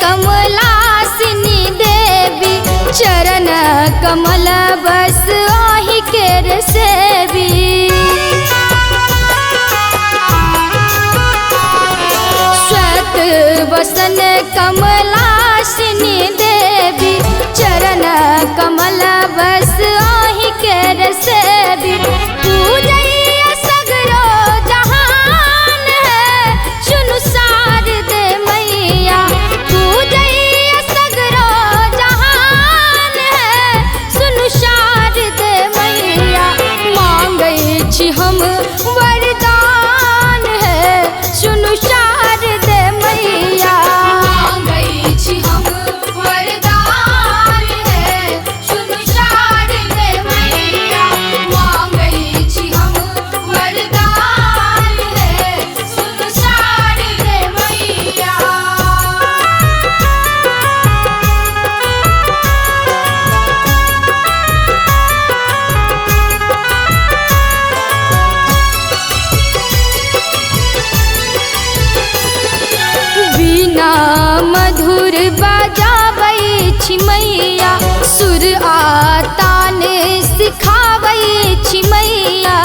कमलासिनी देवी, चरण कमल बस ओहि केर सेवी। श्वेत वसन कमलासिनी देवी, चरण कमल बस ओहि केर सेवी। पूजैया सगरो जहान है, सुनु शारदे मैया। पूजैया सगरो जहान है, सुनु शारदे मैया। मांगै छी हम वरदान है, सुनु शारदे मैया। मांगै छी हम वरदान है, सुनु शारदे मैया। मांगै छी हम वरदान है, सुनु शारदे मैया। बीना मधुर बजाबै छी मैया, सुर आ तान सिखाबै छी मैया।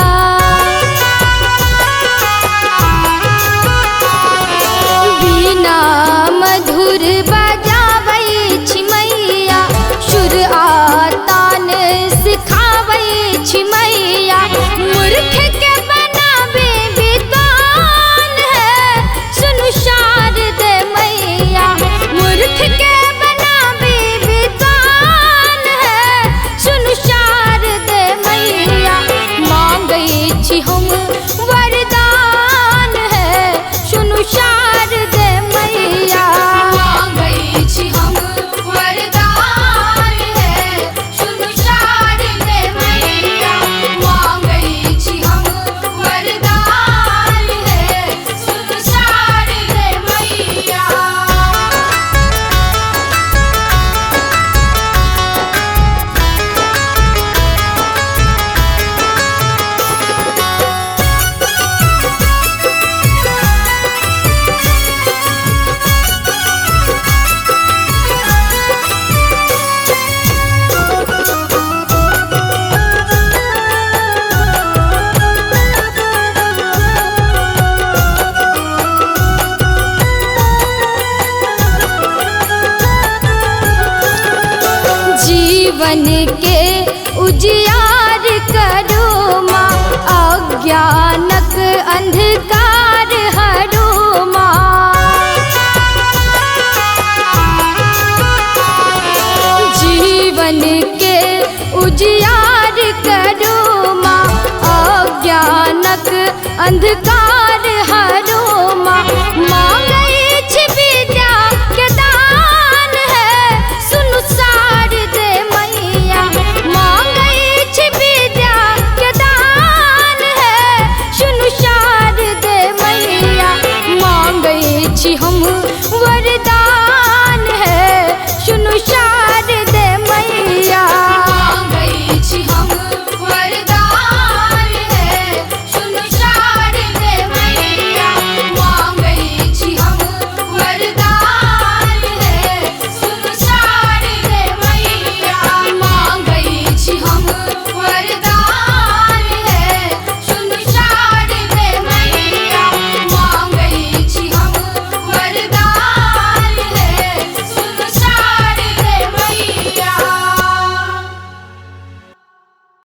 बीना मधुर बजाबै छी मैया, सुर आ तान सिखाबै छी मैया। मूर्ख के बनाबे विद्वान है, सुनु शारदे मैया। मूर्ख के बनाबे विद्वान है, सुनु शारदे मैया। मांगै छी हम वरदान है, सुनु शारदे मैया। मांगै छी हम वरदान है, सुनु शारदे मैया। मांगै छी हम वरदान है, सुनु शारदे मैया। जीवन के उजियार करो माँ, अज्ञानक अंधकार हरो माँ। जीवन के उजियार करो माँ, अज्ञानक अंधकार हरो माँ। मांगै छी विद्या के दान है, सुनु शारदे मैया। मांगै छी विद्या के दान है, सुनु शारदे मैया। मांगै छी हम वरदान है, सुनु शारदे।